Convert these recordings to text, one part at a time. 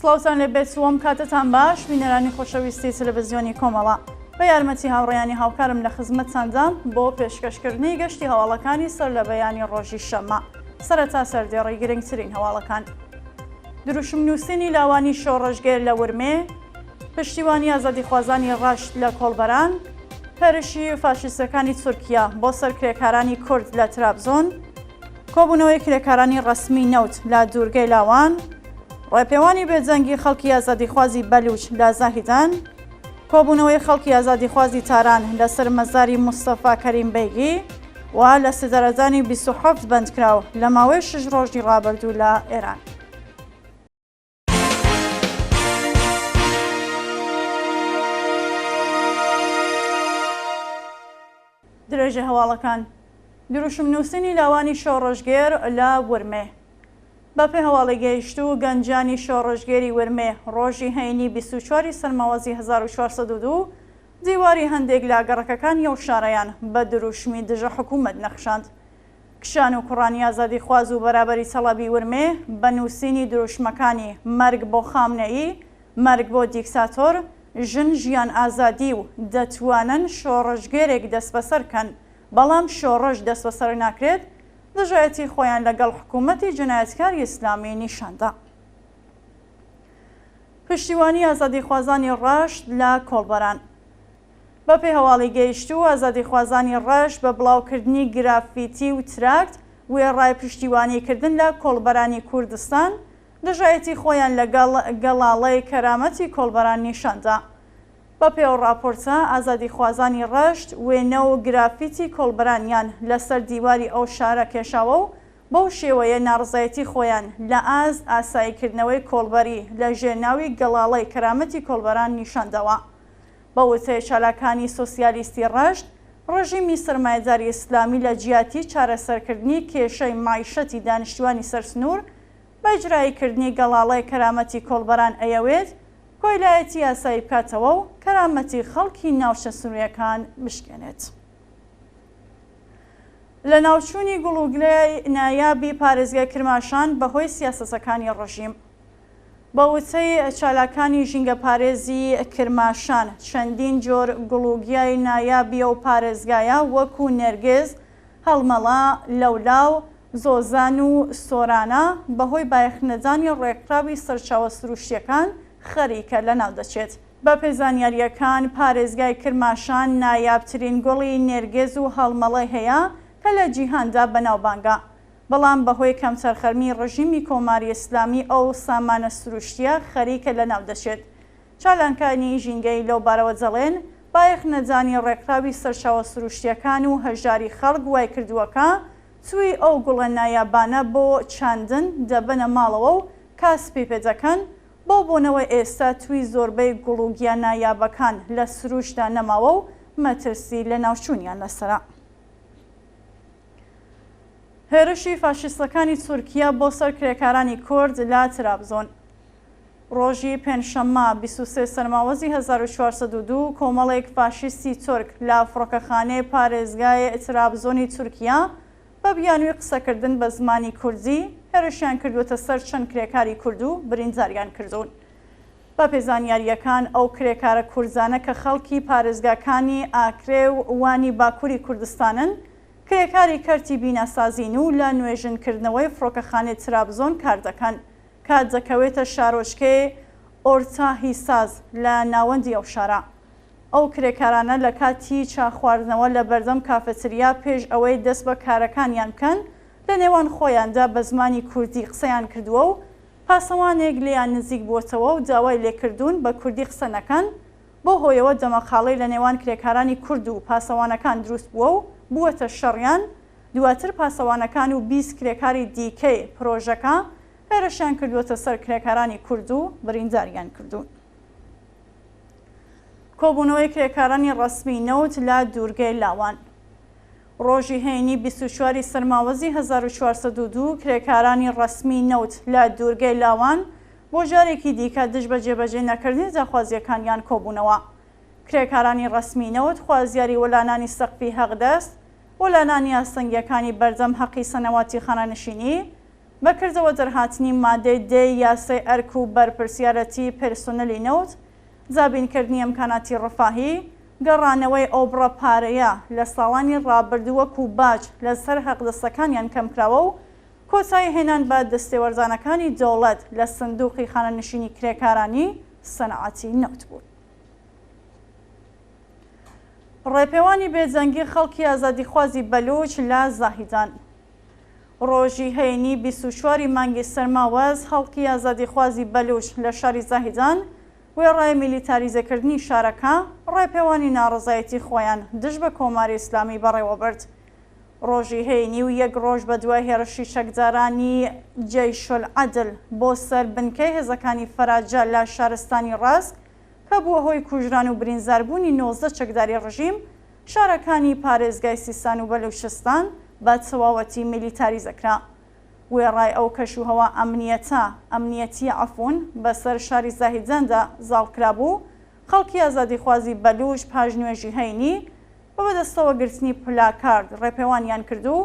سڵاوتان لێ بێت و ئەم کاتەتان باش بینەرانی خۆشەویستی تەلەڤزیۆنی کۆمەڵە. بە یارمەتی هاوڕێیانی هاوکارم لە خزمەتتاندام بۆ پێشکەشکردنی گەشتی هەواڵەکانی سەر لە بەیانی ڕۆژی شەممە. سەرەتا سەردێڕی گرنگترین هەواڵەکان. دروشم نووسینی لاوانی شۆڕشگێر لە ورمێ، پشتیوانی ئازادیخوازانی ڕەشت لە کۆڵبەران، هێرشی فاشیستەکانی تورکیا بۆ سەر کرێکارانی کورد لە ترابزۆن، کۆبوونەوەی کرێکارانی ڕەسمی نەوت لە دوورگەی لاوان، ڕێپێوانی بێجەنگی خەڵکی ئازادیخوازی بەلوچ لە زاهیدان، کۆبوونەوەی خەڵکی ئازادیخوازی تاران لەسەر مەزاری مستەفا کەریم بەیگی و لە سێدارەدانی 27 بەندکراو لە ماوەی شش ڕۆژی ڕابردوو لە ئێران. درێژەی هەواڵەکان، دروشم نووسینی لاوانی شۆڕشگێر لە ورمێ. بەپێ هەواڵی گەیشتوو، گەنجانی شۆڕشگێری ورمێ ڕۆژی هەینی 24 ی سەرماوەزی 1402 دیواری هەندێک لە گەڕەکەکانی ئەو شارەیان بە دروشمی دژە حکوومەت نەخشاند. کچان و کوڕانی ئازادیخواز و بەرابەری تەڵەبی ورمێ بە نووسینی دروشمەکانی مەرگ بۆ خامنەیی، مەرگ بۆ دیکتاتۆر، ژن ژیان ئازادی و دەتوانن شۆڕشگێرێک دەستبەسەر کەن، بەڵام شۆڕش دەستبەسەر ناکرێت، دژایەتی خۆیان لەگەڵ حکوومەتی جنایەتکاری ئیسلامی نیشان دا. پشتیوانی ئازادیخوازانی ڕەشت لە کۆڵبەران. بەپێی هەواڵی گەیشتوو، ئازادیخوازانی ڕەشت بە بڵاوکردنی گرافیتی و تراکت وێڕای پشتیوانی کردن لە کۆڵبەرانی کوردستان، دژایەتی خۆیان لەگەڵ گەڵاڵەی کەرامەتی کۆڵبەران نیشان دا. بەپێی ئەو ڕاپۆرتە، ئازادیخوازانی ڕەشت وێنە و گرافیتی کۆڵبەرانیان لەسەر دیواری ئەو شارە کێشاوە و بەو شێوەیە ناڕزایەتی خۆیان لە ئاست ئاساییکردنەوەی کۆڵبەری لە ژێر ناوی گەڵاڵەی کەرامەتی کۆڵبەران نیشان داوە. بە وتەی چالاکانی سۆسیالیستی ڕەشت، ڕژیمی سەرمایەداری ئیسلامی لە جیاتی چارەسەرکردنی کێشەی مەعیشەتی دانیشتوانی سەر سنوور، بە ئیجرایی کردنی گەڵاڵەی کەرامەتی کۆڵبەران ئەیەوێت کۆیلایەتی یاسایی بکاتەوە و کەرامەتی خەڵکی ناوچە سنووریەکان بشکێنێت. لەناوچوونی گوڵ و گلەی نایابی پارێزگای کرماشان بەهۆی سیاسەتەکانی ڕژیم. بە وتەی چالاکانی ژینگەپارێزی کرماشان، چەندین جۆر گوڵ و گیای نایابی ئەو پارێزگایە وەکوو نێرگز، هەڵمەڵە، لەولاو، زۆزان و سۆرانە بەهۆی بایەخنەدانی ڕێکخراوی سەرچاوە سروشتییەکان خەریکە لەناو دەچێت. بەپێی زانیارییەکان، پارێزگای کرماشان نایابترین گوڵی نێرگز و هەڵمەڵەی هەیە کە لە جیهاندا بەناوبانگە، بەڵام بەهۆی کەمتەرخەمی ڕژیمی کۆماری ئیسلامی ئەو سامانە سروشتییە خەریکە لەناو دەچێت. چالاکانی ژینگەیی لەو بارەوە دەڵێن، بایەخ نەدانی ڕێکخراوی سەرچاوە سروشتییەکان و هەژاری خەڵک وایکردووە کە تووی ئەو گوڵە نایابانە بۆ چاندن دەبەنە ماڵەوە و کاسپی پێ دەکەن، بەو بۆنەوە ئێستا تووی زۆربەی گوڵ و گیا نایابەکان لە سروشتدا نەماوە و مەترسی لەناوچوونیان لەسەرە. هێرشی فاشیستەکانی تورکیا بۆ سەر کرێکارانی کورد لە ترابزۆن. ڕۆژی پێنجشەممە 23 سەرماوەزی 1402 کۆمەڵێک فاشیستی تورک لە فڕۆکەخانەی پارێزگای ترابزۆنی تورکیا بە بیانووی قسەکردن بە زمانی کوردی هێرشیان کردووەتە سەر چەند کرێکاری کورد و برینداریان کردوون. بەپێی زانیارییەکان ئەو کرێکارە کوردانە کە خەڵکی پارێزگاکانی ئاکرێ و وانی باکوری کوردستانن، کرێکاری کەرتی بیناسازین و لە نوێژنکردنەوەی فڕۆکەخانەی ترابزۆن کاردەکەن کە دەکەوێتە شارۆچکەی ئۆرتاهیساز لە ناوەندی ئەو شارە. ئەو کرێکارانە لە کاتی چا خواردنەوە لە بەردەم کافەتریا پێش ئەوەی دەست بە کارەکانیان بکەن لە نێوان خۆیاندا بە زمانی کوردی قسەیان کردووە و پاسەوانێک لێیان نزیک بووەتەوە و داوای لێکردوون بە کوردی قسە نەکەن، بەو هۆیەوە دەمەقاڵەی لە نێوان کرێکارانی کورد و پاسەوانەکان دروست بووە و بووەتە شەڕیان، دواتر پاسەوانەکان و 20 کرێکاری دیکەی پرۆژەکە هێرشیان کردووەتە سەر کرێکارانی کورد و برینداریان کردوون. کۆبوونەوەی کرێکارانی ڕەسمی نەوت لە دوورگەی لاوان. ڕۆژی هەینی 24 ی سەرماوەزی 1402 کرێکارانی ڕەسمی نەوت لە دوورگەی لاوان بۆ جارێکی دیکە دژ بە جێبەجێ نەکردنی داخوازییەکانیان کۆبوونەوە. کرێکارانی ڕەسمی نەوت خوازیاری وەلانانی سەقفی هەقدەست، وەلانانی ئاستەنگییەکانی بەردەم هەقی سەنەواتی خانەنشینی، بە کردەوە دەرهاتنی مادەی دەی یاسای ئەرک و بەرپرسیارەتی پێرسۆنەلی نەوت، دابینکردنی ئیمکاناتی ڕفاهی، گەڕانەوەی ئەو بڕە پارەیە لە ساڵانی ڕابردوو وەکو باج لەسەر حەقدەستەکانیان کەمکراوە و کۆتایی هێنان بە دەستێوەردانەکانی دەوڵەت لە سندوقی خانەنشینی کرێکارانی سەنعەتی نەوت بوون. ڕێپێوانی بێدەنگی خەڵکی ئازادیخوازی بەلوچ لە زاهیدان. ڕۆژی هەینی 24 ی مانگی سەرماوەز خەڵکی ئازادیخوازی بەلوچ لە شاری زاهیدان وێڕای میلیتاریزەکردنی شارەکە، ڕێپێوانی ناڕەزایەتی خۆیان دژ بە کۆماری ئیسلامی بەڕێوەبرد. ڕۆژی هەینی و یەک ڕۆژ بەدوای هێرشی چەکدارانی جەیشولعەدل بۆ سەر بنکەی هێزەکانی فەراجە لە شارستانی ڕاسک کە بووە هۆی کوژران و برینداربوونی 19 چەکداری ڕژیم، شارەکانی پارێزگای سیستان و بەلوچستان بە تەواوەتی میلیتاریزە کرا. وێڕای ئەو کەشوهەوا ئەمنییەتە ئەمنییەتییە عەفوون بەسەر شاری زاهیداندا زاڵ کرابوو، خەڵکی ئازادیخوازی بەلوچ پاش نوێژی هەینی بە بەدەستەوەگرتنی پلاکارد ڕێپێوانیان کرد و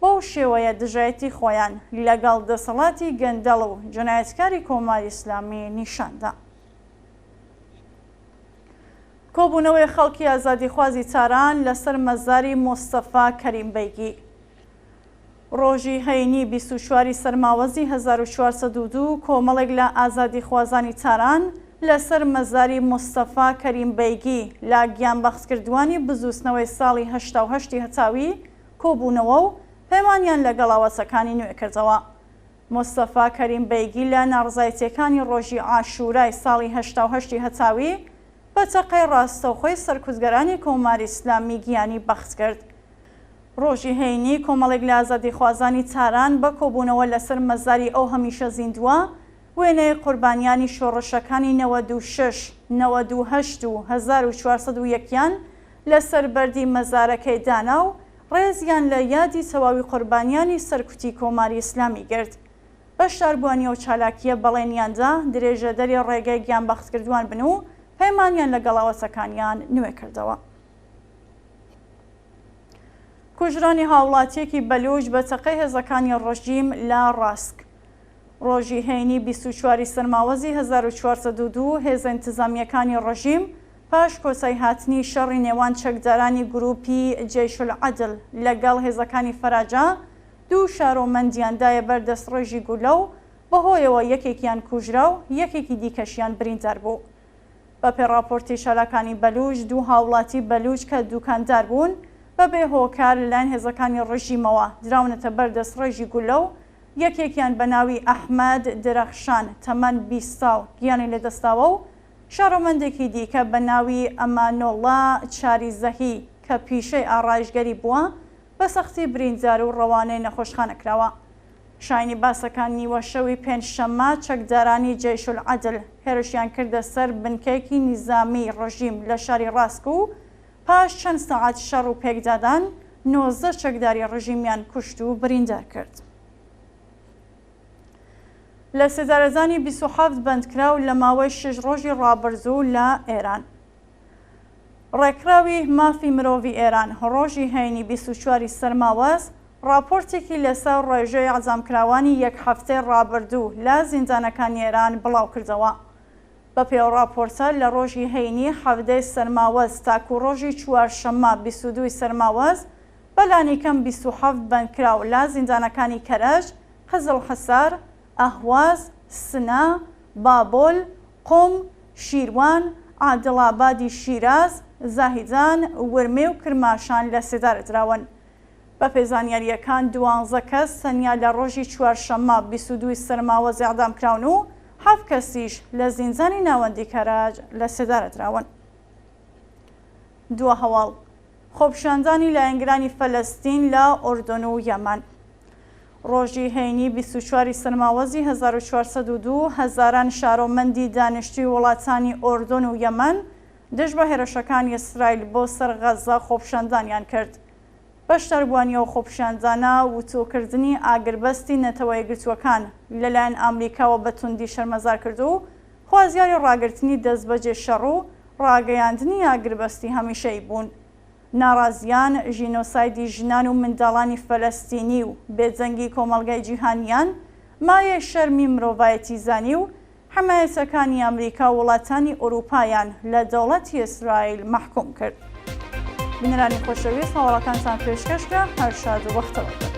بەو شێوەیە دژایەتی خۆیان لەگەڵ دەسەڵاتی گەندەڵ و جەنایەتکاری کۆماری ئیسلامی نیشان دا. کۆبوونەوەی خەڵکی ئازادیخوازی تاران لەسەر مەزاری مستەفا کەریم بەیگی. ڕۆژی هەینی 24 ی سەرماوەزی 1402 کۆمەڵێک لە ئازادیخوازانی تاران لەسەر مەزاری مستەفا کەریم بەیگی لە گیانبەختکردووانی بزووتنەوەی ساڵی 88 ی هەتاوی کۆبوونەوە و پەیمانیان لەگەڵ ئاواتەکانی نوێ کردەوە. مستەفا کەریم بەیگی لە ناڕزایەتیەکانی ڕۆژی عاشورای ساڵی 88 ی هەتاوی بە تەقەی ڕاستەوخۆی سەرکوتگەرانی کۆماری ئیسلامی گیانی بەخت کرد. ڕۆژی هەینی کۆمەڵێک لە ئازادیخوازانی تاران بە کۆبوونەوە لەسەر مەزاری ئەو هەمیشە زیندووە وێنەی قوربانیانی شۆڕشەکانی 96، 98 و 1401 یان لەسەر بەردی مەزارەکەی دانا و ڕێزیان لە یادی تەواوی قوربانیانی سەرکوتی کۆماری ئیسلامی گرت. بەشداربووانی ئەو چالاکییە بەڵێنیان دا درێژەدەری ڕێگەی گیانبەختکردووان بن و پەیمانیان لەگەڵ ئاواتەکانیان نوێ کردەوە. کوژرانی هاوڵاتییەکی بەلووچ بە تەقەی هێزەکانی ڕژیم لە ڕاسک. ڕۆژی هەینی 24 ی سەرماوەزی 1402 هێزە ئینتزامییەکانی ڕژیم پاش کۆتاییهاتنی شەڕی نێوان چەکدارانی گرووپی جەیشولعەدل لەگەڵ هێزەکانی فەراجە دوو شارۆمەندیان دایە بەر دەستڕێژی گوللە و بەهۆیەوە یەکێکیان کوژرا و یەکێکی دیکەشیان بریندار بوو. بەپێ ڕاپۆرتی چالاکانی بەلووچ، دوو هاوڵاتی بەلووچ کە دووکاندار بوون، بەبێ هۆکار لەلایەن هێزەکانی ڕژیمەوە دراونەتە بەر دەستڕێژی گوللە و یەکێکیان بە ناوی ئەحمەد درەخشان تەمەن 20 ساڵ گیانی لەدەستداوە و شارۆمەندێکی دیکە بە ناوی ئەمانۆڵا چاریزەهی کە پیشەی ئاڕایشگەری بووە بە سەختی بریندار و ڕەوانەی نەخۆشخانە کراوە. شایانی باسە کە نیوەشەوی پێنجشەممە چەکدارانی جەیشولعەدل هێرشیان کردە سەر بنکەیەکی نیزامیی ڕژیم لە شاری ڕاسک و پاش چەند سەعات شەڕ و پێکدادان 19 چەکداری ڕژیمیان کوشت و بریندار کرد. لە سێدارەدانی 27 بەندکراو لە ماوەی شەش ڕۆژی ڕابردوو لە ئێران. ڕێکخراوی مافی مرۆڤی ئێران ڕۆژی هەینی 24 ی سەرماوەز ڕاپۆرتێکی لەسەر ڕێژەی ئیعدامکراوانی یەک هەفتەی ڕابردوو لە زیندانەکانی ئێران بڵاوکردەوە. بەپێی ئەو ڕاپۆرتە لە ڕۆژی هەینی 17 ی سەرماوەز تاکوو ڕۆژی چوارشەممە 22 ی سەرماوەز بە لانیکەم 27 بەندکراو لە زیندانەکانی کەرەج، قزڵحەسار، ئەهواز، سنە، بابۆل، قوم، شیروان، عادڵابادی شیراز، زاهیدان، ورمێ و کرماشان لە سێدارە دراون. بەپێی زانیارییەکان دوانزە کەس تەنیا لە ڕۆژی چوارشەممە 22 ی سەرماوەز ئێعدام کراون و حەفت کەسیش لە زیندانی ناوەندی کەرەج لە سێدارە دراون. دوا هەواڵ، خۆپیشاندانی لایەنگرانی فەلەستین لە ئوردن و یەمەن. ڕۆژی هەینی 24 ی سەرماوەزی 1402 هەزاران شارۆمەندی دانیشتووی وڵاتانی ئوردن و یەمەن دژ بە هێرشەکانی ئیسرائیل بۆ سەر غەززە خۆپیشاندانیان کرد. بەشداربووانی ئەو خۆپیشاندانە وتوکردنی ئاگربەستی نەتەوەیەکگرتووەکان لەلایەن ئامریکاوە بە توندی شەرمەزار کرد و خوازیاری ڕاگرتنی دەستبەجێ شەڕ و ڕاگەیاندنی ئاگربەستی هەمیشەیی بوون. ناڕازیان ژینۆسایدی ژنان و منداڵانی فەلەستینی و بێدەنگی کۆمەڵگای جیهانیان مایەی شەرمی مرۆڤایەتی زانی و حەمایەتەکانی ئەمریکا و وڵاتانی ئورووپایان لە دەوڵەتی ئیسرائیل مەحکووم کرد. بینەرانی خۆشەویست هەواڵەکانتان پێشکەش کرا، هەر شاد و بەختەوەر بن.